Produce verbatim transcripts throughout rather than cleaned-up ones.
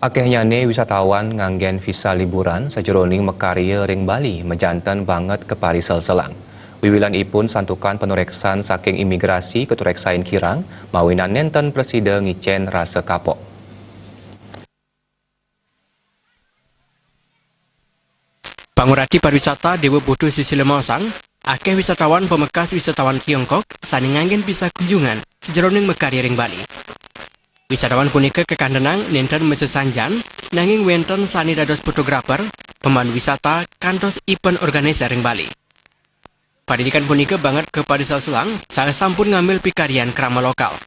Akéhnyané wisatawan nganggén visa liburan sajeroning makarya ring Bali majanten banget ka Parisel Selang. Wiwilanipun santukan panureksan saking imigrasi katureksain kirang, mawinan nénten prasida ngicén rasa kapok. Pangurati pariwisata Déwa Putu Susila maosang, akéh wisatawan pamekas wisatawan Tiongkok sané nganggén visa kunjungan sajeroning makarya ring Bali. Wisatawan punika kakantenang nénten masesanjan, nanging wénten sané dados fotografer, pemandu wisata, kantos event organizer ring Bali. Parindikan punika banget ka Parisel Selang, sané sampun ngambil pikaryan krama lokal.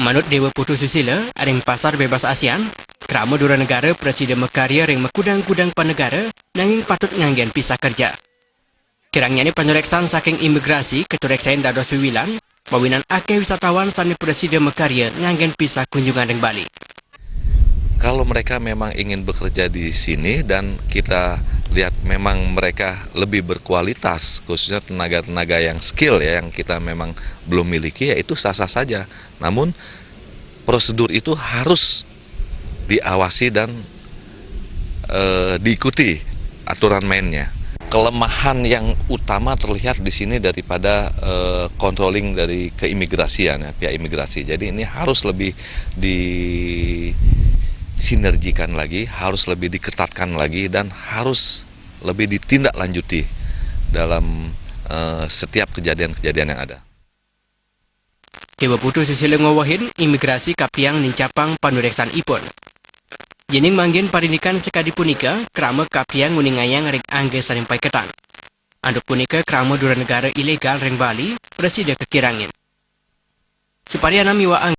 Manut Déwa Putu Susila, ring Pasar Bebas ASEAN, krama dura negara prasida makarya ring makudang-kudang panegara, nanging patut nganggén visa kerja. Kirangnyané panureksan saking imigrasi katureksain dados wiwilan, mawinan akéh wisatawan sané prasida makarya nganggén visa kunjungan ring Bali. Kalau mereka memang ingin bekerja di sini dan kita lihat memang mereka lebih berkualitas, khususnya tenaga-tenaga yang skill ya, yang kita memang belum miliki, ya itu sah-sah saja. Namun prosedur itu harus diawasi dan, eh, diikuti aturan mainnya. Kelemahan yang utama terlihat di sini daripada, eh, controlling dari keimigrasian ya, pihak imigrasi. Jadi ini harus lebih disinergikan lagi, harus lebih diketatkan lagi, dan harus lebih ditindaklanjuti dalam, eh, setiap kejadian-kejadian yang ada. Déwa Putu Susila ngwewehin, imigrasi kapiang nincapang panureksanipun. Yéning manggén parindikan sakadi punika, krama kapiang nguningayang ring angga sané paiketan. Antuk punika krama dura negara ilegal ring Bali prasida kakirangin. Suparyanam miwah